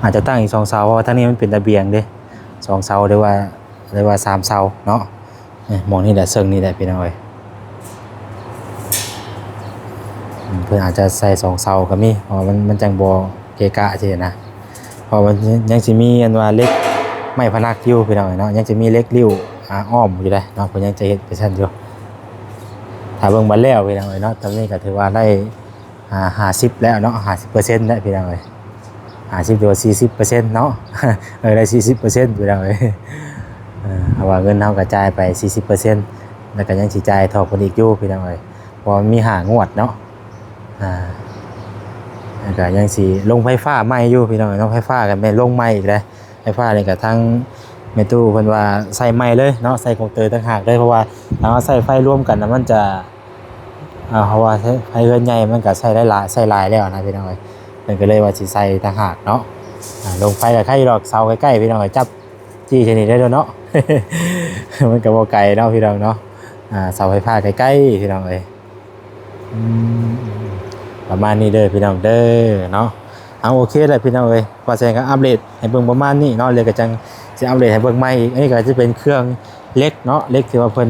ອາດຈະຕັ້ງອີກສອງເສົາ ເພາະວ່າທາງນີ້ມັນເປັນລະບຽງເດ້ ສອງເສົາ ຫຼືວ່າ ຫຼືວ່າສາມເສົາເນາະ ນີ້ ໝ່ອງນີ້ແຫຼະ ເຊິ່ງນີ້ແຫຼະພີ່ນ້ອງເອີຍ ເພິ່ນອາດຈະໃສ່ສອງເສົາກໍມີ ເພາະວ່າມັນ ມັນຈັ່ງບໍ່ເກະກະຊີ້ນະ ເພາະວ່າມັນຍັງຊິມີອັນວ່າເຫຼັກໄມ້ພະນັກຢູ່ພີ່ນ້ອງເອີຍເນາະ ຍັງຊິມີເຫຼັກລິ້ວ ອ່າ ອ້ອມຢູ່ເດ້ເນາະ ເພິ່ນຍັງຈະເຮັດໄປຊັ້ນຢູ່ ຖ້າເບິ່ງບັດແລ້ວພີ່ນ້ອງເອີຍເນາະ ຕອນນີ້ກໍຖືວ່າໄດ້ ອ່າ ຫ້າສິບແລ້ວເນາະ ຫ້າສິບເປີເຊັນແລ້ວພີ່ນ້ອງເອີຍ ຫ້າສິບ ຫຼືວ່າສີ່ສິບເປີເຊັນເນາະ ເອີ ໄດ້ສີ່ສິບເປີເຊັນພີ່ນ້ອງເອີຍ ເອີ ເພາະວ່າເງິນເຮົາກໍຈ່າຍໄປສີ່ສິບເປີເຊັນ ແລ້ວກໍຍັງຊິຈ່າຍທອກເພິ່ນອີກຢູ່ພີ່ນ້ອງເອີຍ ເພາະວ່າມີຫ້າງວດເນາະ ອ່າ ແລ້ວກໍຍັງຊິລົງໄຟຟ້າໃໝ່ຢູ່ພີ່ນ້ອງເນາະ ໄຟຟ້າກໍແມ່ນລົງໃໝ່ອີກແລ້ວ ໄຟຟ້ານີ້ກໍທາງແມ່ຕູ້ເພິ່ນວ່າໃສ່ໃໝ່ເລີຍເນາະ ໃສ່ກົງເຕີຕ່າງຫາກເລີຍ ເພາະວ່າຖ້າເຮົາໃຊ້ໄຟລວມກັນນະ ມັນຈະ ອ່າ ເພາະວ່າໄຟເຮືອນໃຫຍ່ມັນກໍໃຊ້ໄດ້ຫຼາຍ ໃຊ້ຫຼາຍແລ້ວນະພີ່ນ້ອງເອີຍ ເພິ່ນກໍເລີຍວ່າຊິໃສ່ຕ່າງຫາກເນາະ ອ່າ ລົງໄຟກໍໄຄດອກ ເສົາໃກ້ໆ ພີ່ນ້ອງເອີຍ ຈັບ ຈີ້ຊະນິດໄດ້ໂດນເນາະ ມັນກໍບໍ່ໄກເນາະພີ່ນ້ອງເນາະ ອ່າ ເສົາໄຟຟ້າໃກ້ໆ ພີ່ນ້ອງເອີຍ ອືມ ປະມານນີ້ເດີພີ່ນ້ອງເດີເນາະ ເອົາ ໂອເຄແຫຼະພີ່ນ້ອງເອີຍ ບ່າວແສນກໍອັບເດດໃຫ້ເບິ່ງປະມານນີ້ເນາະ ແລ້ວກໍຈັ່ງຊິອັບເດດໃຫ້ເບິ່ງໃໝ່ອີກ ອັນນີ້ກໍຈະເປັນເຄື່ອງເຫຼັກເນາະ ເຫຼັກທີ່ວ່າເພິ່ນ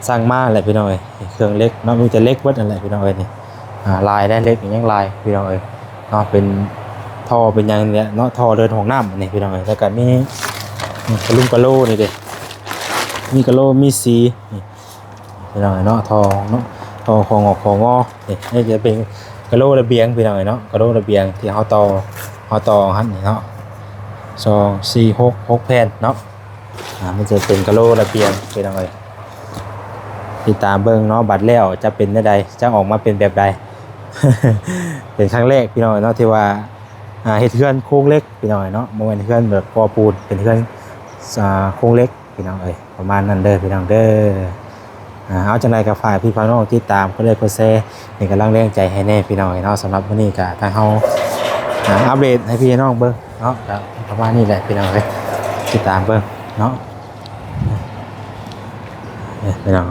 ສັ່ງມາແຫຼະພີ່ນ້ອງເອີຍ ເຄື່ອງເຫຼັກເນາະ ມີແຕ່ເຫຼັກເບິດຫັ້ນແຫຼະພີ່ນ້ອງເອີຍ ນີ້ ອ່າ ລາຍໄດ້ ເຫຼັກນີ້ຍັງລາຍພີ່ນ້ອງເອີຍ ເນາະ ເປັນທໍ່ເປັນຫຍັງນີ້ແຫຼະເນາະ ທໍ່ເດີນຫ້ອງນ້ຳນີ້ພີ່ນ້ອງເອີຍ ແລ້ວກໍມີ ອືມ ກະລຸງກະໂລນີ້ເດ້ ມີກະໂລ ມີສີ ນີ້ພີ່ນ້ອງເອີຍເນາະ ທໍ່ເນາະ ທໍ່ຄໍງອກຄໍງໍ ນີ້ ນີ້ຈະເປັນກະໂລລະບຽງພີ່ນ້ອງເອີຍເນາະ ກະໂລລະບຽງທີ່ເຮົາຕໍ່ ເຮົາຕໍ່ຫັ້ນນີ້ເນາະ ສອງ ສີ່ ຫົກ ຫົກແຜ່ນເນາະ ອ່າ ມັນຈະເປັນກະໂລລະບຽງພີ່ນ້ອງເອີຍ ຕິດຕາມເບິ່ງເນາະ ບັດແລ້ວຈະເປັນແນວໃດ ຈະອອກມາເປັນແບບໃດ. ເປັນຄັ້ງແລກພີ່ນ້ອງເນາະ ທີ່ວ່າ ອ່າ ເຮັດເຮືອນໂຄງເຫຼັກພີ່ນ້ອງເນາະ ບໍ່ແມ່ນເຮືອນແບບກໍ່ປູນ ເປັນເຮືອນ ອ່າ ໂຄງເຫຼັກພີ່ນ້ອງເອີຍ ປະມານນັ້ນເດີພີ່ນ້ອງເດີ. ອ່າ ເອົາ ຈັ່ງໃດກໍຝາກພີ່ຝາກນ້ອງຕິດຕາມ ກົດໄລກ໌ ກົດແຊ ເປັນກຳລັງແຮງໃຈໃຫ້ແດ່ພີ່ນ້ອງເນາະ. ສຳລັບມື້ນີ້ກໍທາງເຮົາ ອ່າ ອັບເດດໃຫ້ພີ່ໃຫ້ນ້ອງເບິ່ງເນາະ ກໍປະມານນີ້ແຫຼະພີ່ນ້ອງເອີຍ ຕິດຕາມເບິ່ງເນາະ. ນີ້ພີ່ນ້ອງ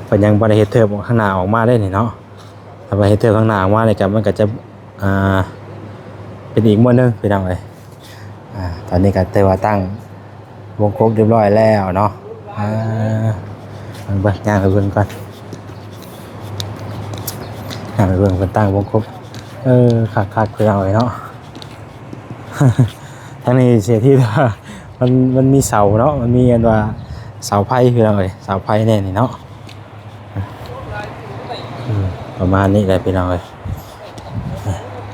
ເພິ່ນຍັງບໍ່ໄດ້ເຮັດເທີບຂ້າງໜ້າອອກມາເດ້ນີ້ເນາະ. ຖ້າວ່າເຮັດເທີບຂ້າງໜ້າອອກມານີ້ກໍ ມັນກໍຈະ ອ່າ ເປັນອີກມ້ວນໜຶ່ງພີ່ນ້ອງເອີຍ. ອ່າ ຕອນນີ້ກໍຖືວ່າຕັ້ງວົງກົບຮຽບຮ້ອຍແລ້ວເນາະ. ອ່າ ເບິ່ງ ເບິ່ງ ຍ່າງໄປເບິ່ງກ່ອນ ຍ່າງໄປເບິ່ງເພິ່ນຕັ້ງວົງກົບ. ເອີ ຄັກໆ ພີ່ນ້ອງເອີຍເນາະ. ທາງນີ້ເສຍທີ່ວ່າ ມັນ ມັນມີເສົາເນາະ ມັນມີອັນວ່າເສົາໄຟພີ່ນ້ອງເອີຍ ເສົາໄຟແນ່ນີ້ເນາະ. ອືມ ປະມານນີ້ແຫຼະພີ່ນ້ອງເອີຍ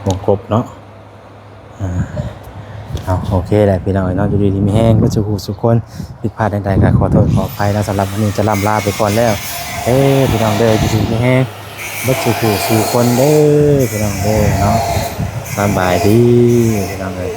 ວົງກົບເນາະ. ອ່າ ເອົາ ໂອເຄແຫຼະພີ່ນ້ອງເນາະ ຢູ່ດີມີແຮງເບິດສູ່ຜູ້ສູ່ຄົນ. ຜິດພາດໃດໆກໍຂໍໂທດຂໍອະໄພນະ. ສຳລັບມື້ນີ້ຈະລ່ຳລາໄປກ່ອນແລ້ວເດີພີ່ນ້ອງເດີ ຢູ່ດີມີແຮງເບິດສູ່ຜູ້ສູ່ຄົນເດີພີ່ນ້ອງເດີເນາະ. ສະບາຍດີພີ່ນ້ອງເອີຍ.